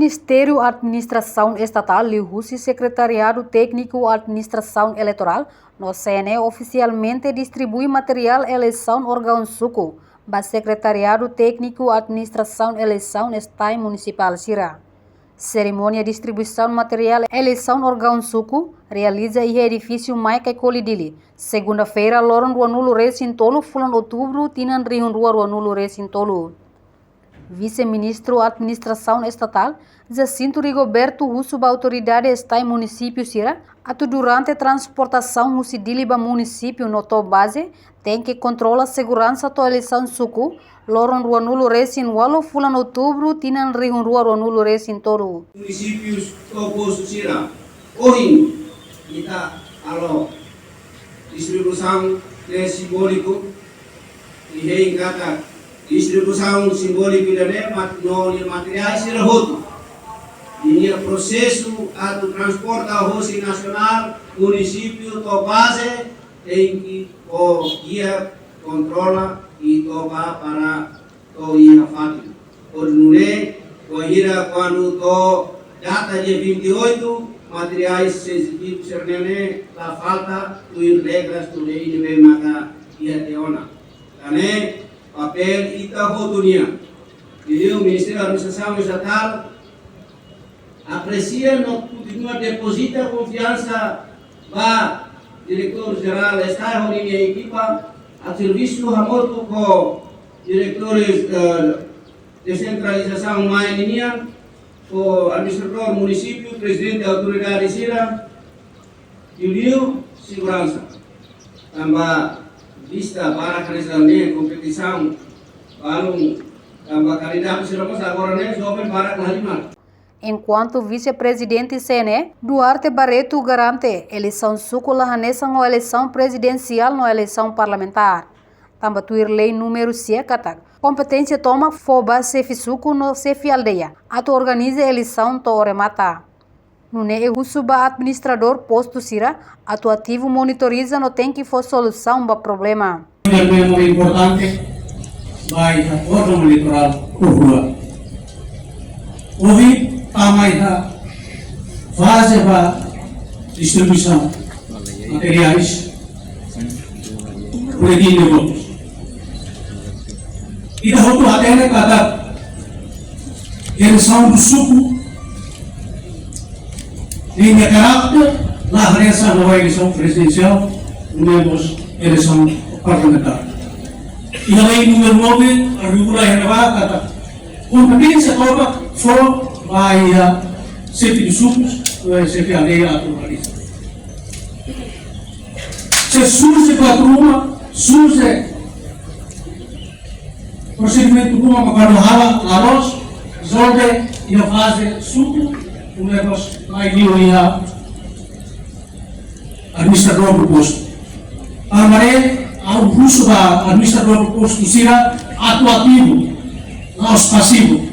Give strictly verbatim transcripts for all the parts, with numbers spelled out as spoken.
Ministériu Administrasaun Estatál liuhusi Sekretariadu Tékniku Administrasaun Eleitorál no C N E ofisialmente distribui materiál eleisaun órgaun suku ba Sekretariadu Tékniku Administrasaun Eleisaun STAE munisipál sira. Serimónia distribuisaun materiál eleisaun órgaun suku realiza iha edifísiu Maia Kaikoli, Dili, segunda-feira, loron ruanulu-resin-tolu fulan Outubru, tinan rihun rua ruanulu-resin-tolu. Vise-Ministru Administrasaun Estatál, Jacinto Rigoberto, husu ba autoridade STAE munisípiu sira atu durante transportasaun husi Dili ba munisípiu no to'o baze, tenke kontrola seguransa to'o eleisaun suku, loron ruanulu-resin-ualu fulan Outubru, tinan rihun rua ruanulu-resin-tolu. Munisípiu to'o postu sira. Ohin, ita halo distribuisaun ne'e simbóliku, i hein katak distribuisaun simbóliku ida-ne'e mat-, no nia materiál sira hotu. I nia prosesu atu transporta hosi nasionál, munisípiu to'o baze, tenke ho gia kontrola i toba para to'o iha fatin. Hodi nune'e, wainhira kuandu to'o data dia vinte e oito, materiais sensitivu sira-ne'e la falta tuir regras tuir lei ne'ebé maka iha tiha ona. Tan ne'e, papél ita hotu nian. Liuliu Ministériu Administrasaun Estatál apresia no kontinua depozita konfiansa ba Diretór Jerál STAE ho ninia ekipa atu servisu hamutuk ho diretores, eh, desentralizasaun mai ninian, ho administradór munisípiu, prezidente autoridade sira, liuliu seguransa. Tanba vista barak hanesan ne'e kompetisaun balun, tanba kandidatu sira mós agora ne'e joven barak la halimar. Enkuantu Vise-Prezidente C N E, Duarte Barreto, garante eleisaun suku la hanesan ho eleisaun prezidensiál no eleisaun parlamentár. Tanba tuir lei númeru sia katak, kompeténsia tomak fó ba xefe suku no xefe aldeia atu organiza eleisaun to'o remata. Nune'e husu ba administradór postu sira atu ativu monitoriza no tenke fó solusaun ba problema. Também é importante, vai a órgão eleitorál rua. Ohin tama iha faze ba distribuisaun materiais, boletin de votos. Ita hotu hatene katak eleisaun suku ninia karáter la hanesan ho eleisaun prezidensiál, no mós eleisaun parlamentár. Iha lei númeru nove, artikulu iha ne'ebá katak kompeténsia tomak fó ba iha xefe suku, eh, xefe aldeia atu organiza. Se surje problema, surje prosedimentu ruma maka halo la'ós, rezolve iha faze suku, no mós mai liu iha administradór postu. Tanba ne'e, ha'u husu ba administradór postu sira atu ativu, la'ós pasivu.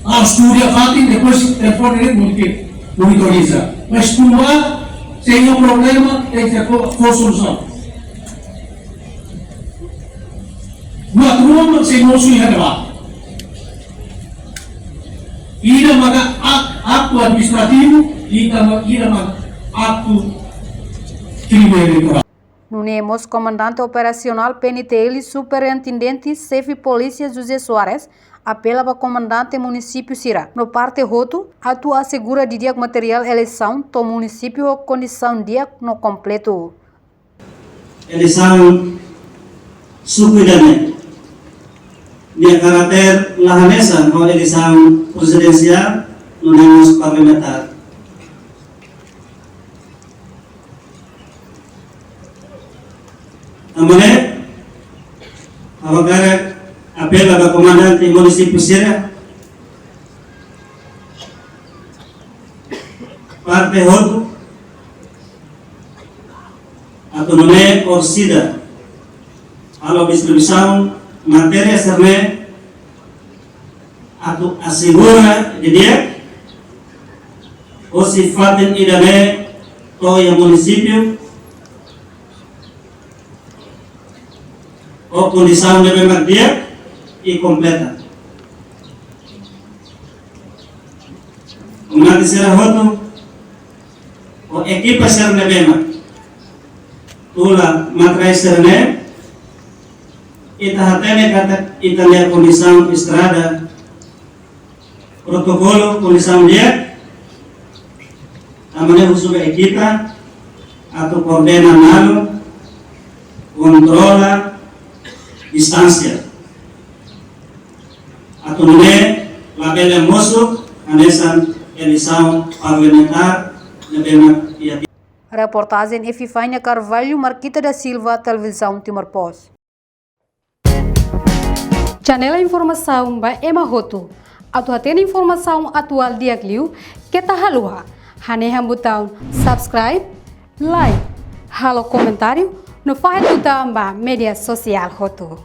La'ós tuur iha fatin, depois telefone ne'e monitor-, monitoriza. Mas tuur, se iha problema, tenke fó, fó solusaun. Buat ruma sei mosu iha ne'ebá. Ida maka ak-, aktu administrativu, ida ma-, ida maka aktu krime eleitorál. Nune'e mós Komandante Operasionál P N T L, Superintendente Xefe Polísia José Soares, apela ba komandante munisípiu sira no parte hotu atu asegura didi'ak materiál eleisaun to'o munisípiu ho kondisaun di'ak no kompletu. Eleisaun suku ida-ne'e nia karáter la hanesan ho eleisaun prezidensiál no mós parlamentár. Tanba ne'e, ha'u hakarak apela ba komandante munisípiu sira, parte hotu, atu nune'e orsida halo distribuisaun matéria sira-ne'e atu asegura didi'ak, hosi fatin ida-ne'e to'o iha munisípiu, ho kondisaun ne'ebé mak di'ak i kompleta. Mate sira hotu, ho ekipa sira ne'ebé mak tula matrai sira-ne'e, ita hatene katak ita-nia kondisaun estrada, protokolu kondisaun di'ak, tanba ne'e husu ba ekipa atu koordena malu, kontrola distánsia. Atu nune'e labele mosu hanesan eleisaun parlamentár ne'ebé mak iha. Reportajen Efifaina Carvalho, Marquita da Silva, Televizaun Timor Post. Janela informasaun ba ema hotu. Atu hatene informasaun atuál di'ak liu, keta haluha hanehan butaun subscribe, like, halo komentáriu, no fahe tutan ba média sosiál hotu.